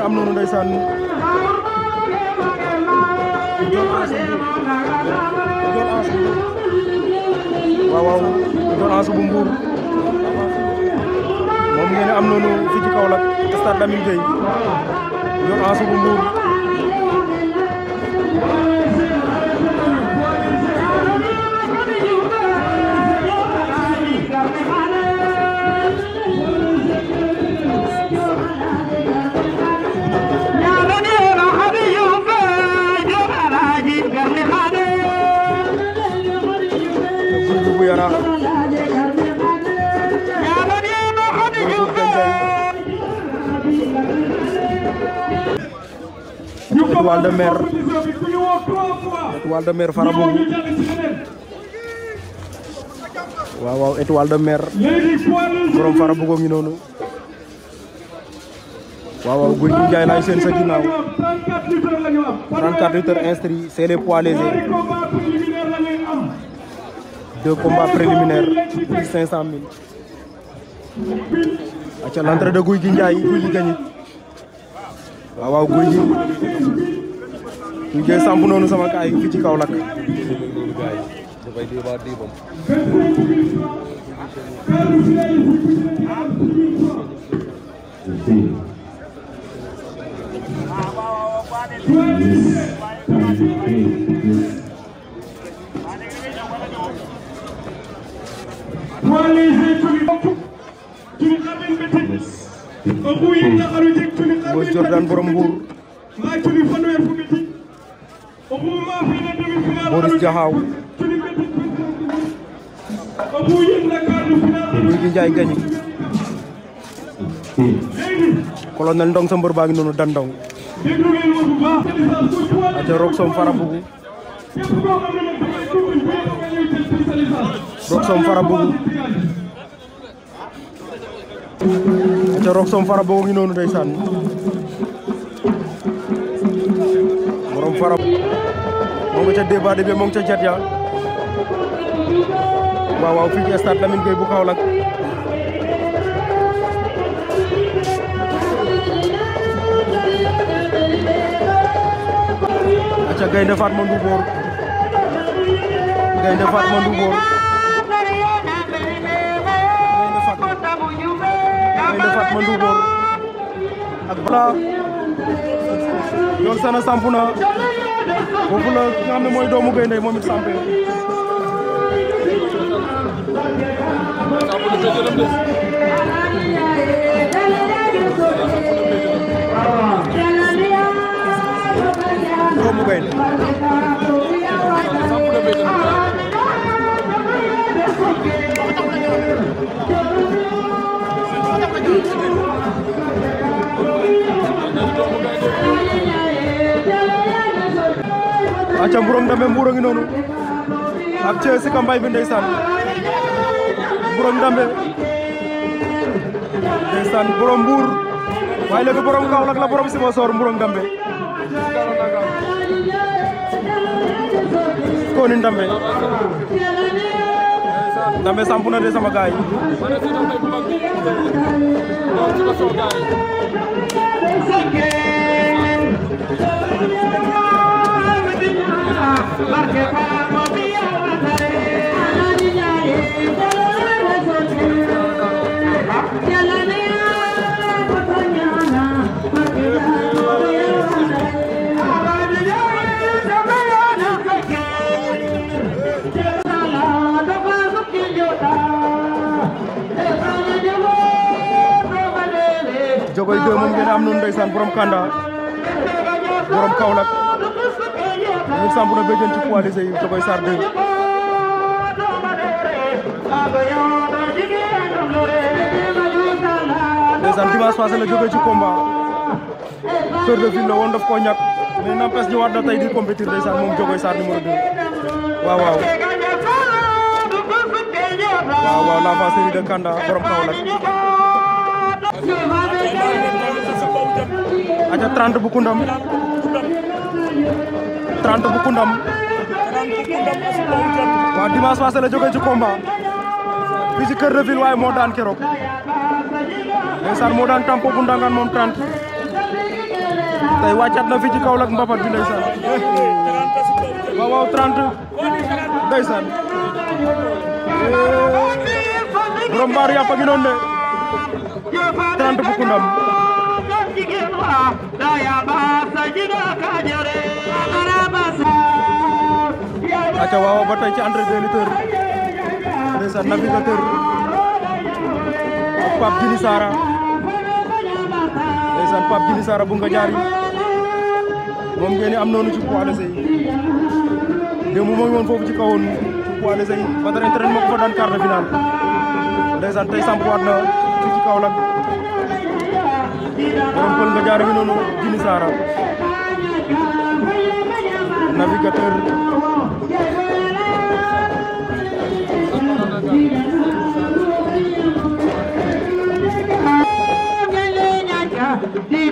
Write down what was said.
am noonu ndeysaan waaw Ndiol Ansou bu Mbour moom ngeen am noonu fii ci Kaolack stade Lamine Gueye Ndiol Ansou bu Mbour Yara étoile de mer Farabougou waaw étoile de mer borom Farabougou ngi noonu waaw Gouye Gui Ndiaye laay seen sa ginnaaw 34 lutteurs inscrits c'est les poids légers 2 combats préliminaires plus 500 000 aca l'entrée de Gouye Gui Ndiaye Gouye Gui gagne waaw Gouye Gui samp noonu sama kaay fii ci Kaolack Boss Jordan borom Mbour Boris Diakhao Gouye Gui Ndiaye gagne colonel Ndong sa mbër baa ngi noonu dan Ndong aca Roxom Farabougou aca Roxom Farabougou ngi noonu ndeysaan borom Farabougou moo nga ca débat bi moo ngi ca jet ya waaw fii ci stade Lamine Gueye bu Kaolack aca Gaynde Fatma Ndoubor ak bala yoon sana sampu na foofu la ki nga xam ne mooy doomu gaynde moom it sampé doomu gaynde aca Mburoog Ndambe Mbuur a ngi noonu ak Thiès si kambay bi ndeysaan Mburoog Ndambe ndeysaan borom Mbuur waaye léegi borom Kaolack la borom Sibassor Mburoog Ndambe Koni Ndambe Ndambe sampu na de sama gaay Jogoy 2 moom ngeen am noonu ndeysaan borom Kanda borom Kaolack ñu samp na béjjën ci poids léger yi Jogoy Sarr 2 ndeysaan dimanche passé la jógee ci combat Cœur de Ville la woon daf koo ñàkk mais n'empêche ñëwaat na tey di compétir ndeysaan moom Jogoy Sarr numéro 2 waaw l'avant série de Kanda borom Kaolack aca 30 bu Koundam 30 bu Koundam waaw dimanche passé la jógee ci combat fii ci Cœur de Ville waaye moo daan keroog ndeysaan moo daan Tampo bu Ndangaan moom 30 tey wàccaat na fi ci Kaolack mbapat bi ndeysaan waaw waaw 30 ndeysaan borom mbaar yàpp a ngi noonu de 30 bu Koundam aca waaw ba tey ci entrée des lutteurs ndeysaan navigateur ak Pape Djili Sara ndeysaan Pape Djili Sara bu nga jaari moom ngeen am noonu ci poids léger yi démb moo ngi woon foofu ci kawoon ci poids léger yi ba dara entraînement moo ko fa daan quart de finale ndeysaan tey sampuwaat na fii ci Kaolack borom pël nga jaari bi noonu Djili Sara navigateur Di